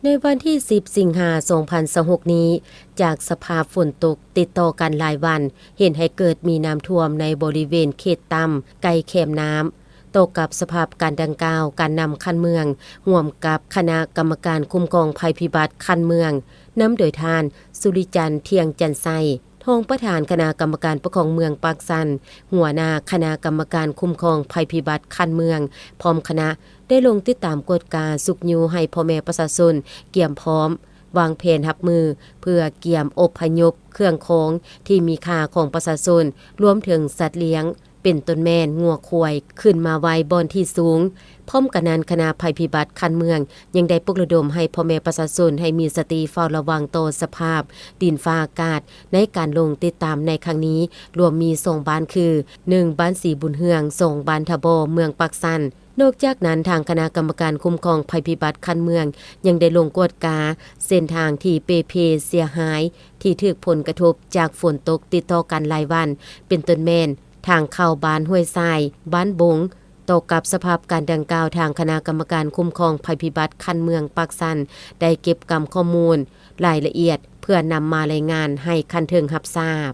ໃນວັນທີສິບ ສິງຫາ ສອງພັນຊາວຫົກນີ້, ຈາກສະພາບຝົນຕົກຕິດຕໍ່ກັນຫຼາຍວັນ ເຮັດໃຫ້ເກີດມີນ້ຳຖ້ວມໃນບໍລິເວນເຂດຕ່ຳໃກ້ແຄມນ້ຳ. ຕໍ່ກັບສະພາບການດັ່ງກ່າວ, ການນຳຂັ້ນເມືອງ ຮ່ວມກັບຄະນະກຳມະການຄຸ້ມຄອງໄພພິບັດຂັ້ນເມືອງ ນຳໂດຍທ່ານ ສຸລິຈັນ ທ່ຽງຈັນໄຊ, ຮອງປະທານຄະນະກຳມະການປົກຄອງເມືອງປາກຊັນ, ຫົວໜ້າຄະນະກຳມະການຄຸ້ມຄອງໄພພິບັດຂັ້ນເມືອງ ພ້ອມຄະນະ ໄດ້ລົງຕິດຕາມກວດກາຊຸກຍູ້ໃຫ້ພໍ່ແມ່ປະຊາຊົນກຽມພ້ອມ ວາງແຜນຮັບມື ເພື່ອກຽມອົບພະຍົບເຄື່ອງຂອງທີ່ມີຄ່າຂອງປະຊາຊົນ, ລວມເຖິງສັດລ້ຽງ ເປັນຕົ້ນແມ່ນງົວຄວາຍ ຂຶ້ນມາໄວ້ບ່ອນທີ່ສູງ. ພ້ອມກັນນັ້ນ, ຄະນະໄພພິບັດຂັ້ນເມືອງ ຍັງໄດ້ປຸກລະດົມໃຫ້ພໍ່ແມ່ປະຊາຊົນໃຫ້ມີສະຕິເຝົ້າລະວັງຕໍ່ສະພາບດິນຟ້າອາກາດ ໃນການລົງຕິດຕາມໃນຄັ້ງນີ້ ລວມມີສອງບ້ານຄື ໜຶ່ງ ບ້ານສີບຸນເຮືອງ, ສອງ ບ້ານທ່າບໍ່ ເມືອງປາກຊັນ. ນອກຈາກນັ້ນ, ທາງຄະນະກຳມະການຄຸ້ມຄອງໄພພິບັດຂັ້ນເມືອງ ຍັງໄດ້ລົງກວດກາເສັ້ນທາງທີ່ເປ່ເພເສຍຫາຍ ທີ່ຖືກຜົນກະທົບຈາກຝົນຕົກຕິດຕໍ່ກັນຫຼາຍວັນ ເປັນຕົ້ນແມ່ນ ທາງເຂົ້າບ້ານຫ້ວຍຊາຍ, ບ້ານບົງ. ຕໍ່ກັບສະພາບການດັ່ງກ່າວ, ທາງຄະນະກຳມະການຄຸ້ມຄອງໄພພິບັດຂັ້ນເມືອງປາກຊັນ ໄດ້ເກັບກຳຂໍ້ມູນລາຍລະອຽດ ເພື່ອນຳມາລາຍງານໃຫ້ຂັ້ນເທິງຮັບຊາບ.